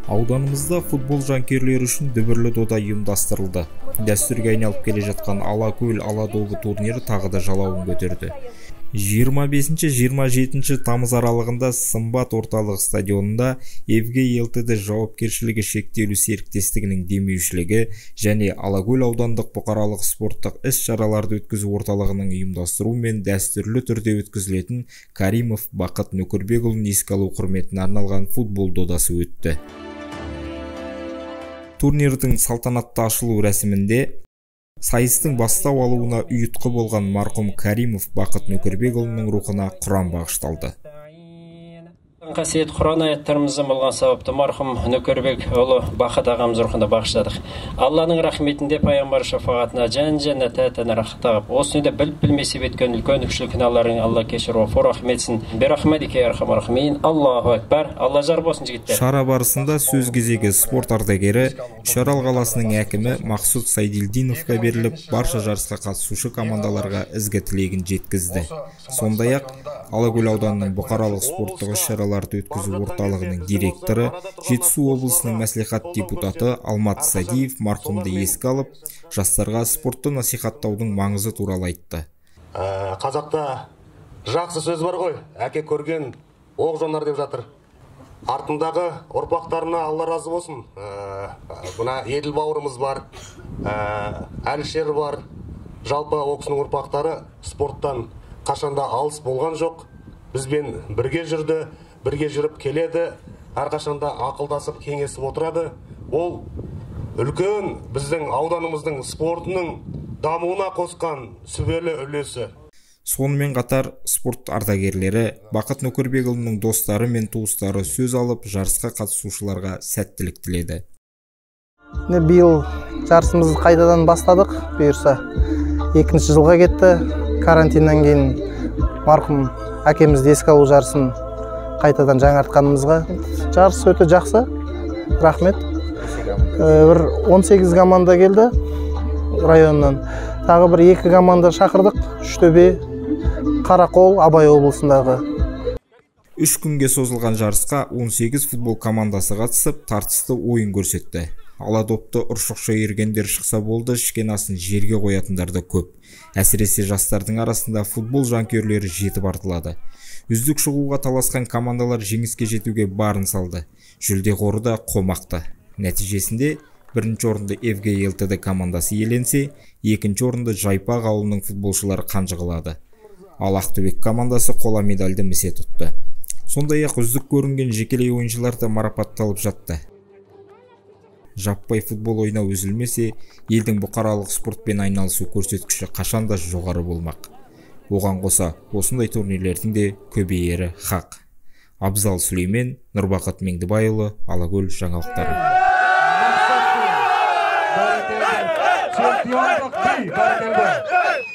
Ауданымызда футбол жанкүйерлері үшін дүбірлі дода ұйымдастырылды. Дәстүрге айналып келе жатқан Алакөл Аладобы турнирі тағы да жалауын көтерді. 25-27 тамыз аралығында Сымбат орталық стадионында Евгей ЛТД жауапкершілігі шектеулі серіктестігінің демеушілігі және Алакөл аудандық бұқаралық спорттық іс-шараларды өткізу орталығының ұйымдастыруымен дәстүрлі түрде өткізілетін Каримов Бақыт Нөкербекұлын еске алу құрметіне арналған футбол додасы өтті. Турнирдің салтанатты ашылу рәсімінде сайыстың бастау алуына ұйытқы болған марқұм Каримов Бақыт Нөкербекұлының рухына құран бағышталды. Қасиет Құран аяттарымыздан болған сауапты марқұм Нөкербекұлы Бақыт ағамыз рухына бағыштадық. Алланың рахметінде пайғамбар шафағатына жан жәннатта рахат тағып, осы дүниеде біліп білмесе еткен үлкен кішілік күнәларын Алла кешір, ғафу рахмет етсін. Бирахматика я архамар рахимин. Аллаху акбар. Алла жар болсын, жігіттер. Шара барысында сөз кезегі спорт ардагері Үшарал қаласының әкімі Мақсұт Сайдилдиновқа беріліп, барша жарысқа қатысушы командаларға ізгі тілегін жеткізді. Сондай-ақ Алакөл ауданының бұқаралық спорттық іс-шараларды өткізу орталығының директоры, Жетісу облысының мәслихат депутаты Алмат Садиев марқұмды еске алып, жастарға спортты насихаттаудың маңызы туралы айтты. Қазақта жақсы сөз бар ғой, әке көрген оқ жонар деп жатыр. Артындағы ұрпақтарына Алла разы болсын. Мына Еділ бауырымыз бар, Әлішер бар. Жалпы ол кісінің ұрпақтары спорттан қашанда алыс болған жоқ. Бізбен бірге жүрді, бірге жүріп келеді, әрқашанда ақылдасып, кеңесіп отырады. Ол үлкен біздің ауданымыздың спортының дамуына қосқан сүбелі үлесі. Сонымен қатар спорт ардагерлері, Бақыт Нөкербекұлының достары мен туыстары сөз алып, жарысқа қатысушыларға сәттілік тіледі. Биыл жарысымызды қайтадан бастадық, бұйырса екінші жылға кетті. Карантиннен кейін марқұм әкемізді еске алу жарысын қайтадан жаңартқанымызға. Жарыс өте жақсы, рахмет. Бір 18 команда келді районнан. Тағы бір 2 команда шақырдық, Үштөбе, Қарақол, Абай облысындағы. 3 күнге созылған жарысқа 18 футбол командасы қатысып, тартысты ойын көрсетті. Аладопты ұршықша ергендер шықса болды, ішкен асын жерге қоятындар да көп. Әсіресе жастардың арасында футбол жанкүйерлері жетіп артылады. Үздік шығуға таласқан командалар жеңіске жетуге барын салды. Жүлде қоры да қомақты. Нәтижесінде бірінші орынды Евгей ЛТД командасы иеленсе, екінші орынды Жайпақ ауылының футболшылары қанжығалады. Ал Ақтөбе командасы қола медальді місе тұтты. Сондай-ақ үздік көрінген жекелей ойыншылар да марапатталып жатты. Жаппай футбол ойнау үзілмесе, елдің бұқаралық спортпен айналысу көрсеткіші қашанда жоғары болмақ. Оған қоса, осындай турнирлердің де көбейері хақ. Абзал Сүлеймен, Нұрбақыт Меңдібайұлы, Алакөл жаңалықтары. Чемпиондық би, бәрекелді.